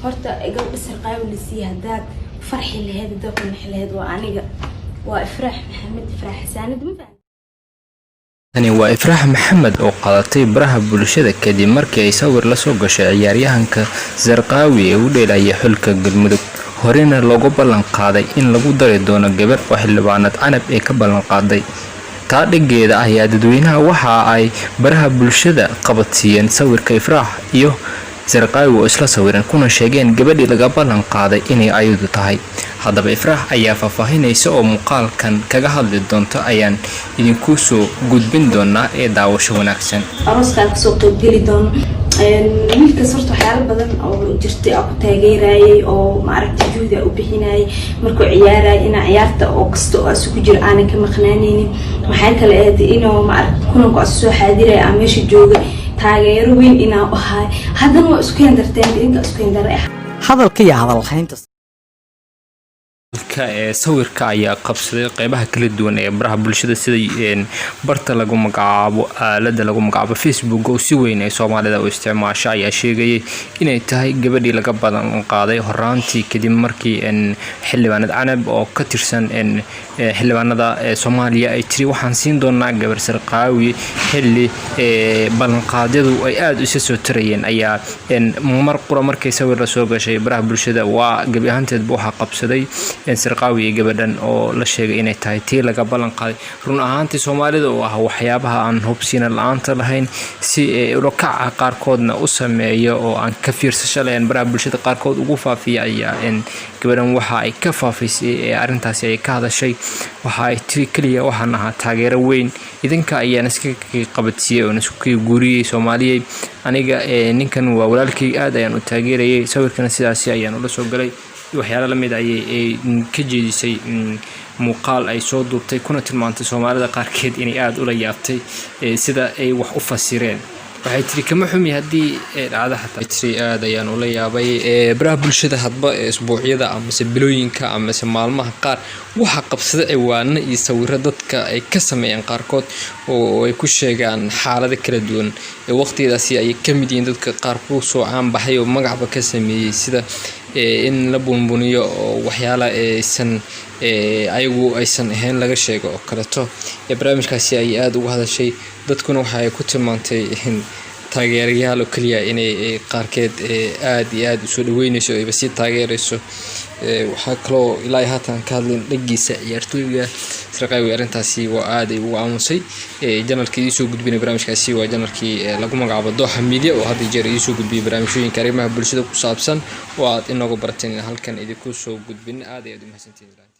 Horta gabadha Sarqaawi la siiyey, haddaad farxi laheyd, haddaad ku nixi laheyd, waa aniga, waa Ifraax Maxamed, Ifraax Xasaanad, ma fahan. Tani waa Ifraax Maxamed oo qaadatay baraha bulshada kadib markii ay sawir la soo gashay ciyaaryahanka Zarqaawi ee u dheelaya xulka Galmudug, horena loogu ballan qaaday in lagu dari doono gabar oo xildhibaanad Canab ee ka ballan qaaday. Taa dhigeeda ayaa dadweynaha waxa ay baraha bulshada qabadsiiyeen sawirka Ifraax iyo Zarqaawi oo isla sawiran, kuna sheegeen gabadhii laga ballan qaaday inay ayadu tahay. Haddaba Ifraax ayaa faahfaahinaysa oo muuqaalkan kaga hadli doonta ayaan idinku soo gudbin doonaa ee daawasho wanaagsan. Arooskaa kasoo qeybgeli doono wiilkaas. Horta waxyaalo badan oo jirtay aa ku taageerayay oo maaragtay juhdi aa u bixinayay markuu ciyaarayay, inaa ciyaarta oo kasta oo asu ku jira aanan ka maqnaanaynin. Maxay kale ahayd inuu maaragta kulanku asu soo xaadiraya, aa meesha joogay, taageero weyn inaa u ahay. Haddana waa isku hendarteen idinka, isku hendaray. Hadalka iyo hadalhaynta. Ee sawirka ayaa qabsaday qeybaha kala duwan ee baraha bulshada, sida barta lagu magacaabo aalada lagu magacaabo Facebook oo si weyn ay Soomaalida u isticmaasho, ayaa sheegayay inay tahay gabadhii laga badan qaaday horaantii, kadib markii xildhibaanad Canab oo ka tirsan xildhibaanada Soomaaliya ay tiri: "Waxaan siin doonaa gabar Sarqaawi." Xilli ballanqaadyadu ay aada isa soo tarayeen ayaa mar qura markay sawir la soo gashay baraha bulshada, waa gebi ahaanteedba waxaa qabsaday Sarqaawi iyo gabadhan oo la sheegay inay tahay tii laga ballan qaaday. Run ahaantii, Soomaalida oo ah waxyaabaha aan hubsiina la-aanta lahayn si ulakaca qaarkoodna u sameeyo oo aan ka fiirsasho lahayn baraha bulshada qaarkood ugu faafiya, ayaa gabadhan waxa ay ka faafaysay ee arrintaasi ay ka hadashay. Waxa ay tiri keliya: "Waxaan ahaa taageero weyn, idinka ayaan iska qabadsiiyey oon isku guuriyey. Soomaaliyey, aniga ninkan waa walaalkay, aad ayaan u taageerayay, sawirkana sidaasi ayaan ula soo galay." Waxyaalo lamid ayay ka jeedisay muuqaal ay soo duubtay, kuna tilmaantay Soomaalida qaarkeed inay aada ula yaabtay sida ay wax u fasireen. Waxay tiri: "Kama xumi haddii dhacda xataa." Tiri: "Aada ayaan ula yaabay baraha bulshada." Hadba isbuucyada amase bilooyinka amase maalmaha qaar waxaa qabsada ciwaano iyo sawiro dadka ay ka sameeyaan qaarkood oo ay ku sheegaan xaalado kala duwan. Waqtigadaasi ayay ka mid yihiin dadka qaar ku soo caanbaxay oo magacba ka sameeyey, sida in la bunbuniyo oo waxyaala aysan ayagu aysan ahayn laga sheego oo kaleeto. Barnaamijkaasi ayay aada uga hadashay, dadkuna waxa ay ku tilmaantay taageerayaal oo keliya inay qaarkeed aada iyo aada usoo dhaweyneyso, ayba sii taageereyso. Waxaa kaloo ilaa haatan ka hadlayn dhagiisa ciyaartooyga Sarqaawi. Arrintaasi waa aad ay ugu aamusay. Channelkii idiisoo gudbinay barnaamijkaasi waa channelkii lagu magacaabo Dooxa Media, oo had iyo jeer idiisoo gudbiyay barnaamijyooyinka arrimaha bulshada ku saabsan oo aad inooga barateen in halkan idinku soo gudbin. Aad ayaad u mahadsantihiin.